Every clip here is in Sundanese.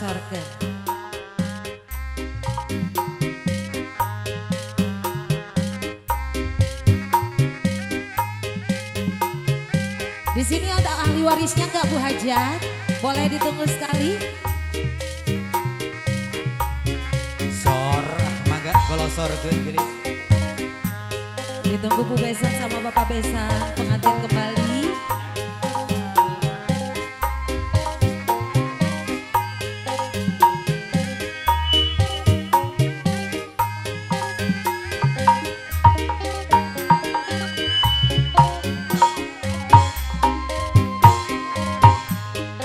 Disorkeun. Di sini ada ahli warisnya nggak Bu Hajat? Boleh ditunggu sekali. Sor, mangga kalau sorkeun geulis. Ditunggu Bu Besan sama Bapak Besan, pengantin kembali.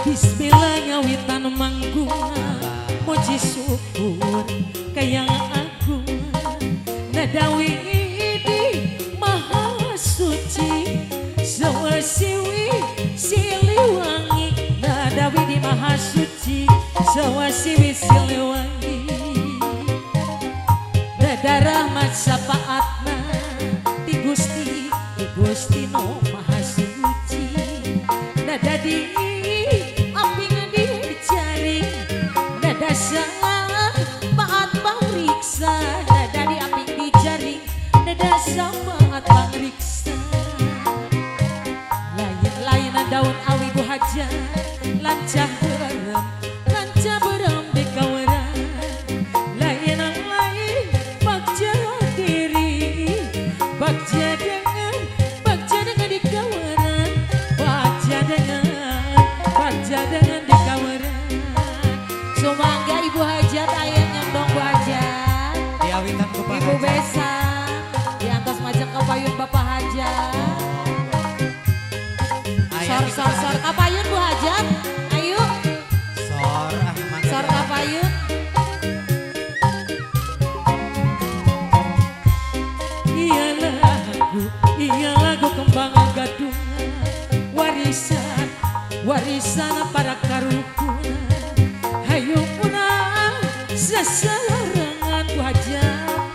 Bismillah nyawitan manggungan, muji syukur kayang agung, nadawi di maha suci, sawasiwi siliwangi, nadawi di maha suci, sawasiwi siliwangi, nada rahmat syafaatna ti Gusti, ti Gusti no maha suci, nada di saat pangriksa, nada di aping dijaring, nada saat pangriksa. Lain-lain daun awi Bu Hajat, lancah berem di kawaran. Lain-lain bagja diri, bagja dengan di kawaran, bagja dengan di kawaran. Sumangga Ibu Hajat aya nyondong Bu Hajat. Diawitan ku Pak Ibu Besan diantos majeng ka payun Bapak Hajat. Sor sor sor ka payun Bu Hajat. Ayo. Sor ah mangga. Sor ka payun. Iya lagu kembang gadungan, warisan warisan para karuhuna. Hayu urang sesarengan Bu Hajat,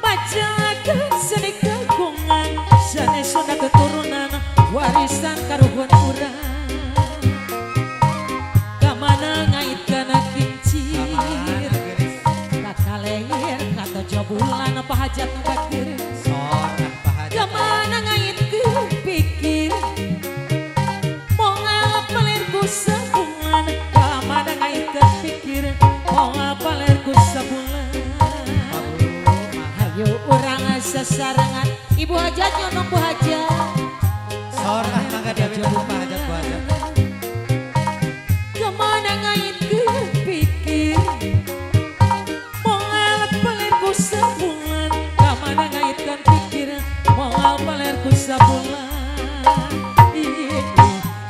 bacakan seni kagungan, seni Sunda keturunan, warisan karuhun urang. Kamana ngaitkeun kincir, kakaleir katojo bulan Pak Hajat nu bageur. Kamana ngaitkeun pikir, moal palir ku sabulan. Kamana ngaitkeun pikir, moal palir ku sabulan. Hayu urang sasarengan Ibu Hajat nyonong Bu Hajat. Sor ah mangga diawitan ku Pak Hajat Bu Hajat. Kamana ngaitkeun pikir, moal palir ku sabulan. Kamana ngaitkeun pikir, moal palir ku sabulan.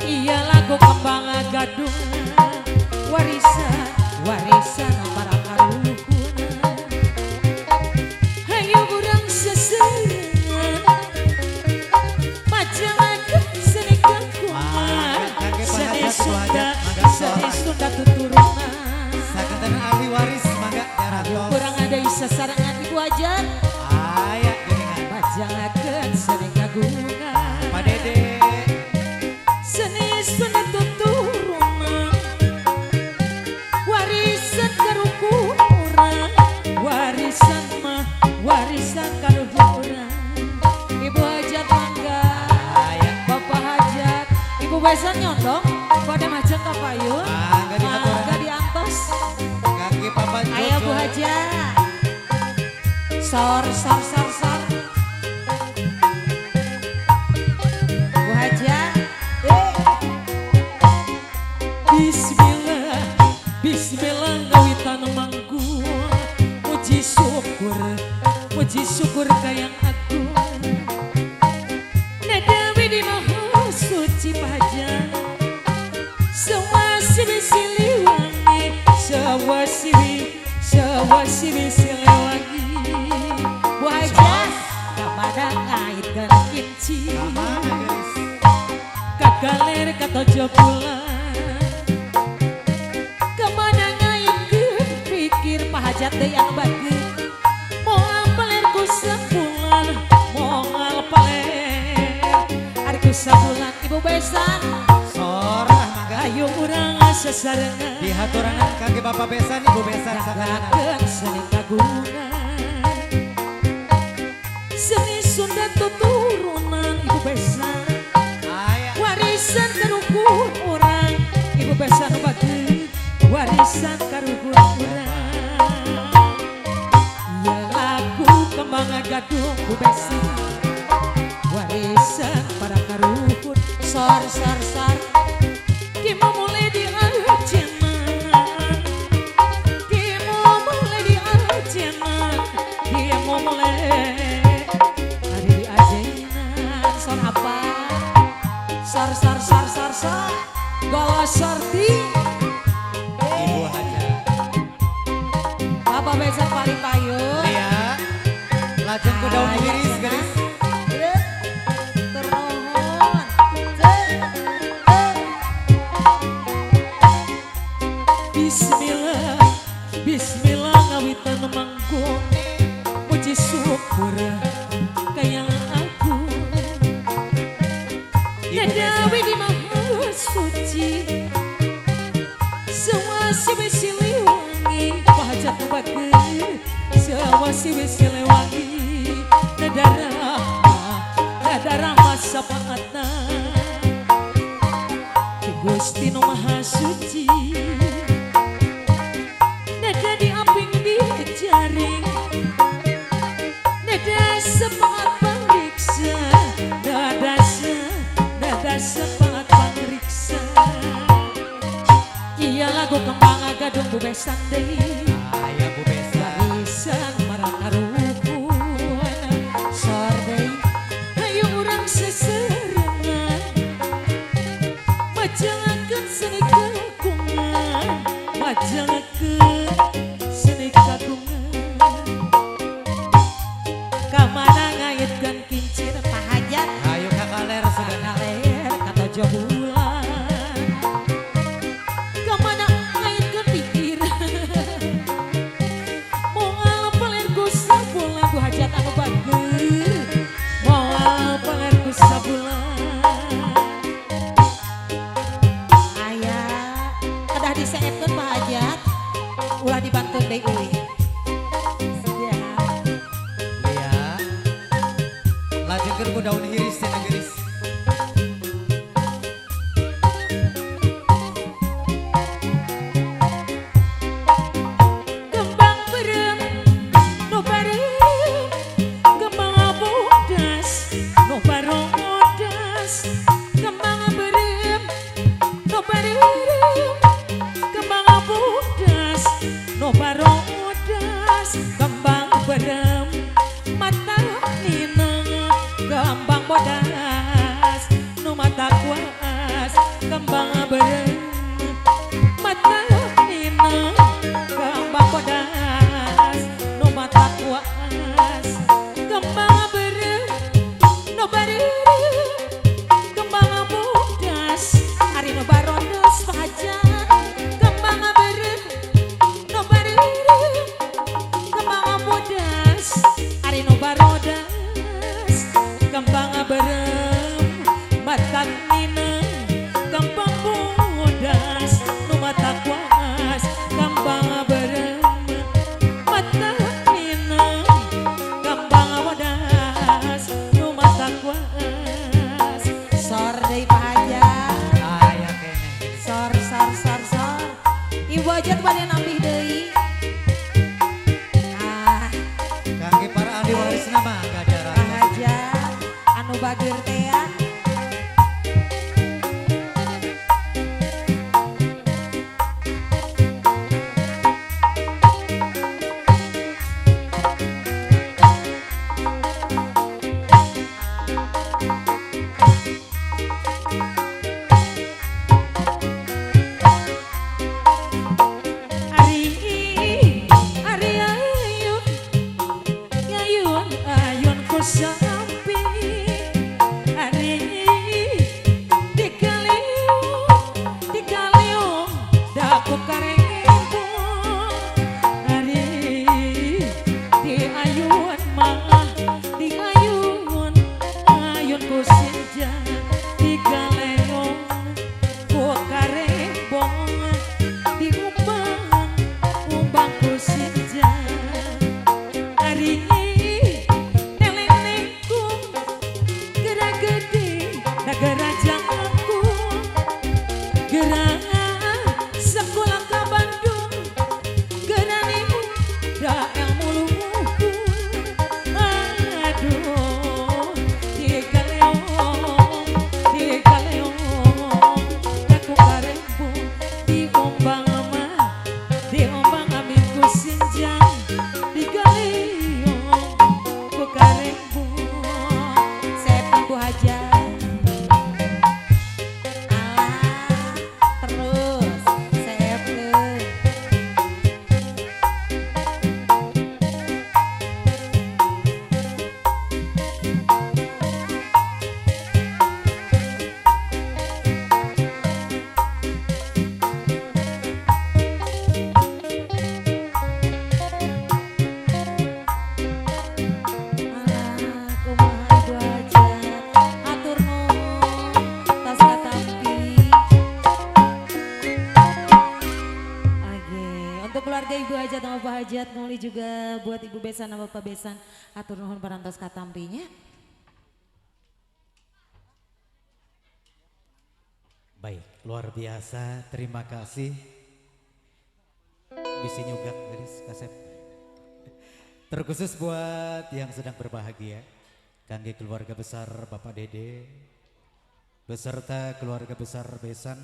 Iya lagu kembang gadungan, warisan warisan para karuhuna. Hayu urang seserengan, majangan seni kagungan, seni Sunda, seni Sunda tuturunan. Sakantenan ahli waris mangga diarantos. Kurang ada sasarengan Ibu Hajat. Aya geuningan. Majangan seni kagungan, Pak Dede. Seni Sunda tuturunan, warisan karuhun urang, warisan mah warisan karuhun urang. Ibu Hajat mangga, Bapak Hajat, Ibu Besan nyondong, pada majeng ka payun, mangga diantos. Kaki Papa Jojo. Ayo Bu Hajat, sor sor sor sor. Bu Hajat. Bismillah, bismillah ngawitan manggung, muji syukur kayang agung. Nadawi di maha suci Pak Hajat, sawasiwi siliwangi, sawasiwi, sawasiwi siliwangi. Bu Hajat, kamana ngaitkeun kincir, kagaler katojo bulan. Kamana ngaitkeun pikir Pak Hajat deui anu bageur, moal palir ku sabulan, moal palir ari ku sabulan. Ibu Besan Sor ah mangga. Ayo urang sesarengan. Dihaturanan kangge Bapak Besan, Ibu Besan sakalian. Nyanggakeun seni kagungan, seni Sunda tuturunan Ibu Besan. Aya. Warisan karuhun urang Ibu Besan bageut, warisan karuhun urang. Ya lagu Kembang Gadung Bu Besan, warisan para karuhun. Sor sor sor. Ki mulai di ajenan, ki mulai di ajenan, ki mulai hari di ajenan. Sor apa? Sor sor sor sor sor. Gola sorti. Ibu Hajat. Bapak Besan paling payung. Iya. Lajeng ku daun Aya iris cenah. Geris. Ternuhun. Cek. Eh. Bismillah, bismillah ngawitan manggung, muji syukur kaya aku. Ibu Nadawi Besan. di maha suci, sewasi wis siliwangi, pahajat bager, sewasi wis siliwangi. Nadara, nadara masa paatna, Ki Gusti nu Maha Suci. Nada diaping di jaring, nada sepaat pangriksa, nada se, nada sepaat pangriksa. Iya lagu Kembang Gadung Bu Besan deui, Aya Bu Besan. warisan para karuhun. Sor deui. Hayu urang seserengan, majengakeun seni kagungan, majengakeun seni kagungan. Kamana ngaitkeun kincir Pak Hajat. Hayu ka kaler sugana. Kaler kata bulan, kamana ngaitkeun pikir, moal pelir ku sabulan. Bu Hajat anu bager, moal pelir ku sabulan. Aya. Kedah diseepkeun Pak Hajat. Ulah dibantun deui euy. Siap. Iya. Lajengkeun ku daun iris cenah geris. Kembang berem nu bareng, kembang bodas nu barodas, kembang berem nu bareng, kembang bodas nu barodas, kembang berem mata nineng, kembang bodas nu mata kuas, kembang berem mata nineng, kembang bodas nu mata kuas, kembang berem nu bareng, kembang bodas ari nu barodas. Pak Hajat, kembang berem nu bareng, kembang bodas ari nu barodas, kembang berem mata nineng, kembang bodas nu mata kuas, kembang berem mata nineng, kembang bodas nu mata kuas. Sor deui Pak Hajat. Aya keneh. Sor sor sor sor. Ibu Hajat bade nambih deui. Ah, Kangge para ahli warisna mangga Pak diarantos. Hajat anu bager teh ya. Ari Untuk keluarga Ibu Hajat sama Pak Hajat, nguli juga buat Ibu Besan sama Bapak Besan. Atur nuhun parantos katampinya. Baik, luar biasa. Terima kasih. Bisi nyugak gelis kasep. Terkhusus buat yang sedang berbahagia, kangge keluarga besar Bapak Dede beserta keluarga besar Besan,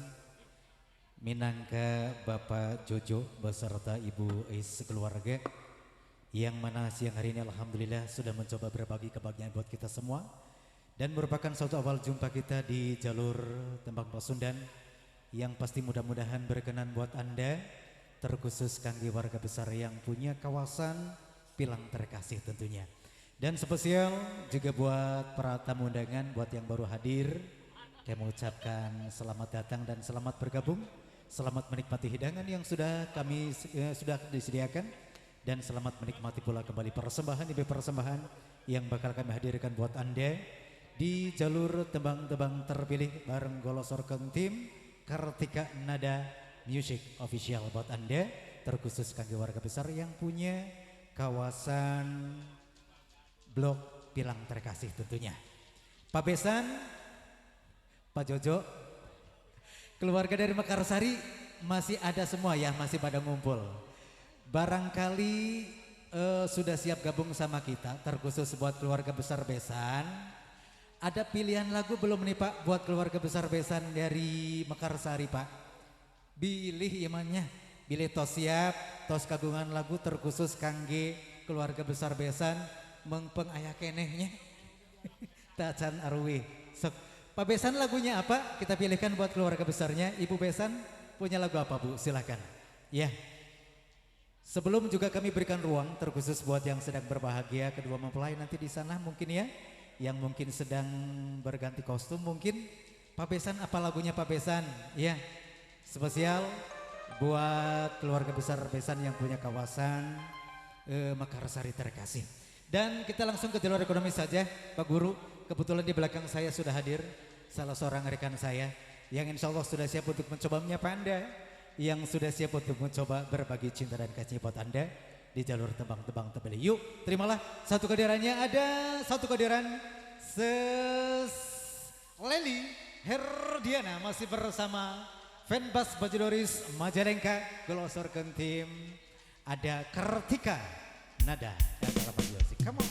minangka Bapak Jojo beserta Ibu Is keluarga, yang mana siang hari ini alhamdulillah sudah mencoba berbagi kebahagiaan buat kita semua dan merupakan suatu awal jumpa kita di jalur Tembang Pasundan yang pasti mudah-mudahan berkenan buat Anda, terkhusus kangge warga besar yang punya kawasan Pilang terkasih tentunya. Dan spesial juga buat para tamu undangan, buat yang baru hadir, kami mengucapkan selamat datang dan selamat bergabung, selamat menikmati hidangan yang sudah kami sudah disediakan, dan selamat menikmati pula kembali persembahan demi persembahan yang bakal kami hadirkan buat Anda di jalur tembang-tembang terpilih bareng Golosorkeun Tim Kartika Nada Music Official buat Anda, terkhusus kangge warga besar yang punya kawasan Blok Pilang terkasih tentunya. Pak Besan, Pak Jojo, keluarga dari Mekarsari masih ada semua ya, masih pada ngumpul. Barangkali sudah siap gabung sama kita, terkhusus buat keluarga besar Besan. Ada pilihan lagu belum nih Pak buat keluarga besar Besan dari Mekarsari Pak? Bilih imannya, bilih tos siap, tos kagungan lagu terkhusus kangge keluarga besar Besan mengpeng ayah kenehnya. Tacan arwi. Sok. Pak Besan lagunya apa? Kita pilihkan buat keluarga besarnya. Ibu Besan punya lagu apa Bu? Silakan. Ya. Sebelum juga kami berikan ruang terkhusus buat yang sedang berbahagia kedua mempelai nanti di sana mungkin ya, yang mungkin sedang berganti kostum mungkin. Pak Besan apa lagunya Pak Besan? Ya. Spesial buat keluarga besar Besan yang punya kawasan Mekarsari terkasih. Dan kita langsung ke jalur ekonomi saja Pak Guru. Kebetulan di belakang saya sudah hadir salah seorang rekan saya yang insya Allah sudah siap untuk mencoba menyapa Anda, yang sudah siap untuk mencoba berbagi cinta dan kasih buat Anda di jalur tembang-tembang terpilih. Yuk, terimalah satu kehadirannya, ada satu kehadiran Ses Leli Herdiana masih bersama Fanbas Bajudoris Majalengka Golosorkeun Tim, ada Kartika Nada dan Music. Come on.